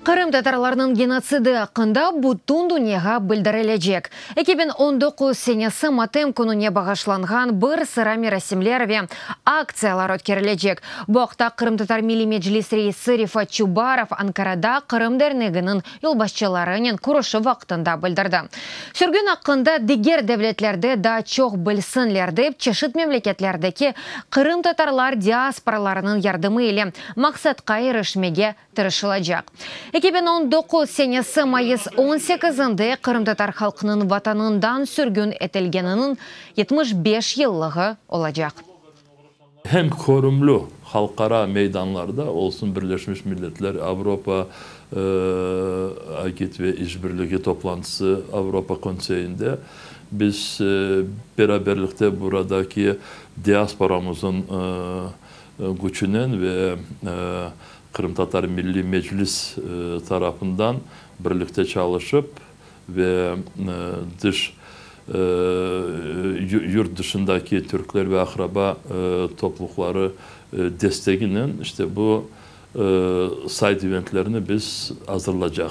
Qırımtatarlarnıñ genotsidi aqqında bütün dünyağa bildirilecek. 2019 senesi matem kününe bağışlanğan bir sıra merasimler ve aktsiyalar ötkerilecek. Bu aqta Qırımtatar Milliy Meclis reisi Refat Çubarov Ankarada Qırım derneginiñ yolbaşçılarınen körüşüv vaqtında bildirdi. Sürgün aqqında diger devletlerde daa çoq bilsinler dep, çeşit memleketlerdeki qırımtatarlar diasporalarınıñ yardımı ile maqsatqa irişmege tırışılacaq. 2019 senesi mayıs 18-inde qırımtatar halqınıñ Vatanından sürgün etilgeniniñ 75 yıllığı olacaq. Hem körümli halqara meydanlarda, olsun Birleşmiş Milletler, Avropa agit ve işbirligi toplantısı, Avropa Konseyinde biz beraberlikte buradaki diasporamızın küçünen ve Qırımtatar Milliy Meclis tarafından birlikte çalışıp ve dış yurt dışındaki türkler ve aqraba topluqları desteginen işte bu side-eventlerni biz azırlacaq.